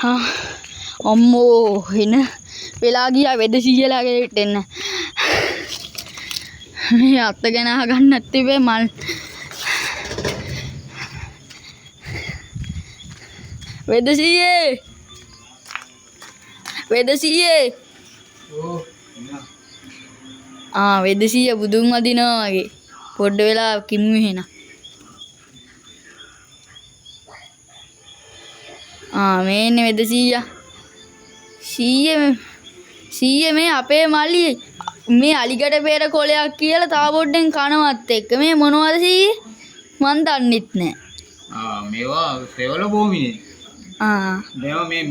ආ අම්මෝ එන වෙලා ගියා වෙද සීයලාගේ එන්න. මේ අත්ත ගැන අහගන්නත් තිබේ මල්. වෙද සීයේ වෙද සීයේ. ඔව්. ආ වෙද සීයා බුදුන් වදිනවා වගේ. පොඩ්ඩ වෙලා කිමු එහෙනම්. ආ මේ ඉන්නේ වෙද සීයා. සීයේ සීයේ මේ අපේ මල්ලි මේ අලිගඩ පෙර කොලයක් කියලා තව පොඩ්ඩෙන් කනවත් එක්ක මේ මොනවද සීයේ මන් දන්නෙත් නෑ. ආ මේවා සෙවල භූමිනේ. ආ මේවා මේ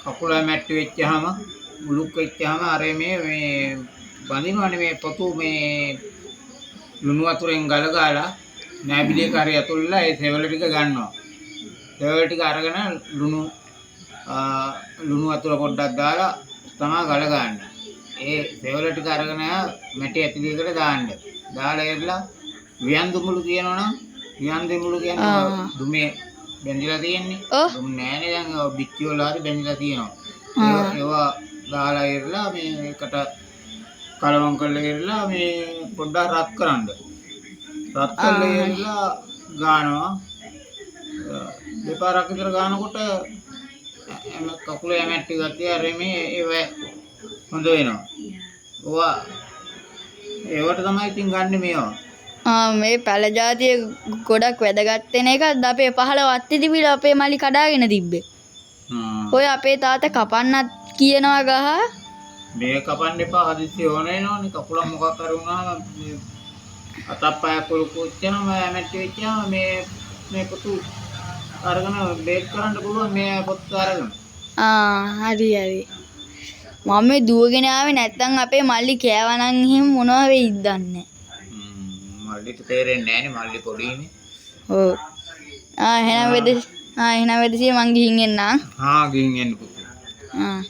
කකුල මැට්ටි වෙච්චාම උලුක් වෙච්චාම අර මේ මේ බඳිනවනේ මේ පොතු මේ ලුණු වතුරෙන් ගල ගාලා නෑබිලියක හරි ඇතුල්ලා ඒ සෙවල ටික ගන්නවා. සෙවල ටික අරගෙන ලුණු ලුණු වතුර පොඩ්ඩක් දාලා තමා ගල ගන්න. ඒ සෙවල ටික අරගෙන මැටි ඇතිලියකට දාන්න. දාලා එරලා වියන් දුමුළු කියනවනම් වියන් දුමුළු කියන්නේ දුමේ බැඳිලා තියෙන්නේ. දුම් නෑනේ දැන් බිත්ති වල හරි බැඳිලා තියෙනවා. ඒවා දාලා එරලා මේ එකට කලවම් කරලා එරලා මේ පොඩ්ඩක් රත් කරන්න. රත් කරලා එරලා ගානවා. දෙපාරක් විතර ගානකොට කකුලේ මැට්ටි ගතිය අර මේ ඒව හොඳ වෙනවා. ඔවා ඒවට තමයි ඉතින් ගන්න මේවා. ආ මේ පැල ජාතිය ගොඩක් වැදගත් වෙන එකක්ද අපේ පහළ වත්තේ තිබිලා අපේ මලි කඩාගෙන තිබ්බේ. ඔය අපේ තාත්තා කපන්නත් කියනවා ගහ. මේ කපන්න එපා හදිස්සි ඕන වෙනවනේ කකුලක් මොකක් හරි වුණාම මේ අතක් පයක් ඔලුකු වෙච්චාම මැට්ටි වෙච්චාම මේ මේ පොතු අරගෙන බේත් කරන්න පුළුවන් මේ පොත් අරගෙන. ආ හරි හරි. මම මේ දුවගෙන ආවේ නැත්තම් අපේ මල්ලි කෑවා නම් එහෙම මොනවා වෙයිද දන්නේ. මල්ලිට තේරෙන්නේ නෑනේ මල්ලි පොඩිනේ. ඔව්. ආ එහෙනම් වෙද ආ එහෙනම් වෙද සීයේ මං ගිහින් එන්නම්. ආ ගිහින් එන්න පුතේ. ආ.